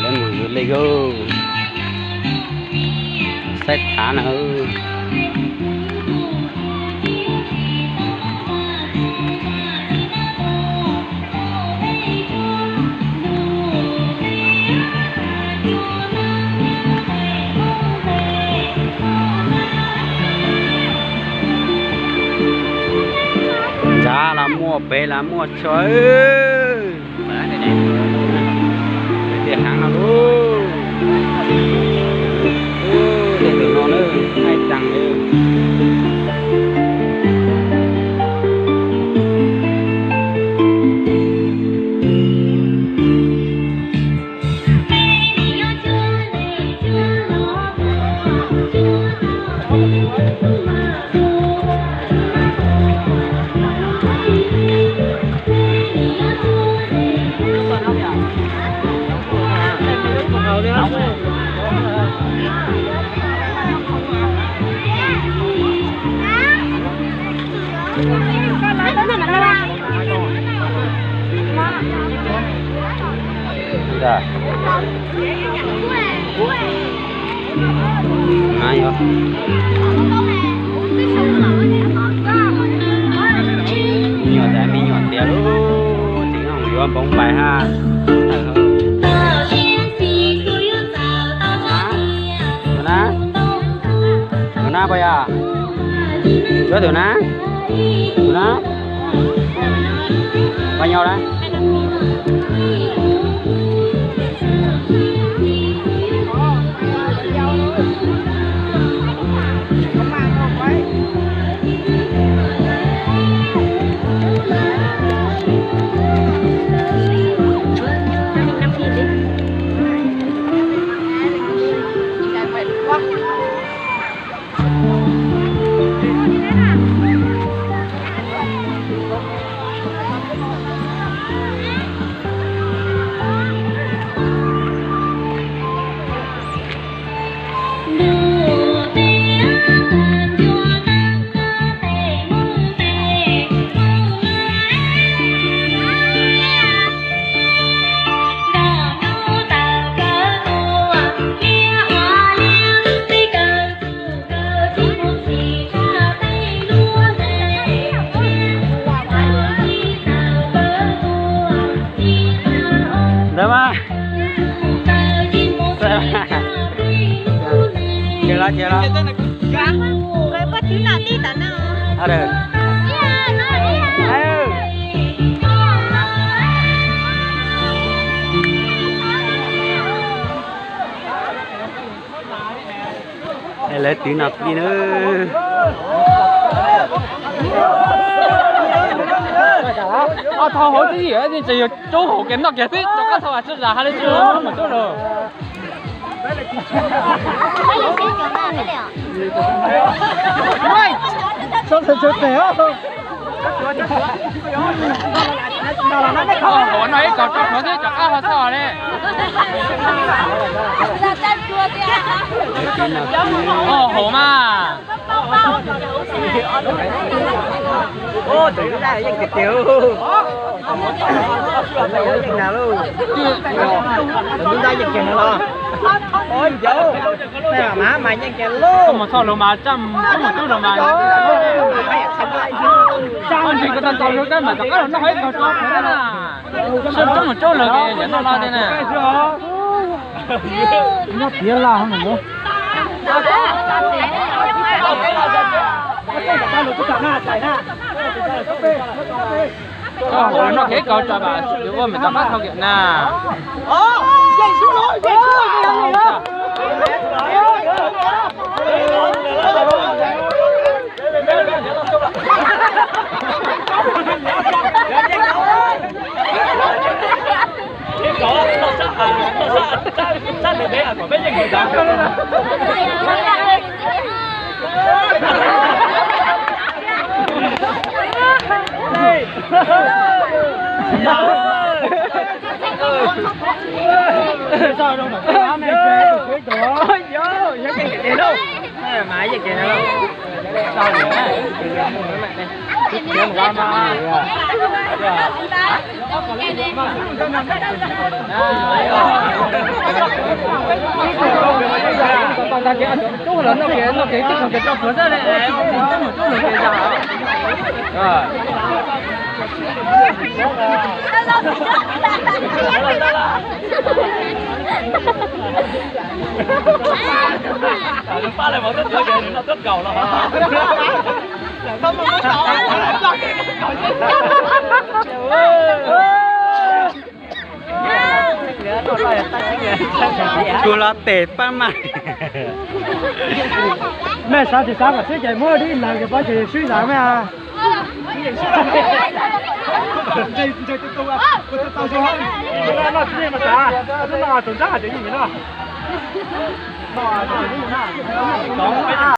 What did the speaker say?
Lawv mus du lịch, saib thav na. Nrad los muaj, pem los muaj, tso. Tias heev no lauj. Tej tus no na, haib tag li. Me nyuam tas me nyuam tiav lauj, tseem yuav npoo pais hab. Tus na, tus na puas yog? Yuav tus na, tus na. Pab nyob na. Ntawd mas. Ces los, ces los. Lawv twv no plig na. Ob thaum hauv twb yim, tseem yuav rub hauv kiag noj kiag xwb, rov qab thaum as tsi zam hais li tsis mus rub lawm. Hauv no ib kaug rau hauv xwb, rov qab ho txhob li. Hauv mas. Mus txog lawv mas, mus tub lawv mas. Ntsis ko tau tau lawv kab mas rov qab los noj ib kaug tso na. Sib rub mus rub lawv ces noj no li na. Nyob tiav laj no. Noj kev kaus tso mas ua me tau qab thau kiam na. Kuv los tes pab mas. Mej xav tsis xav kom xwb ces muab dib laws ces pab ces swb ntawd mej.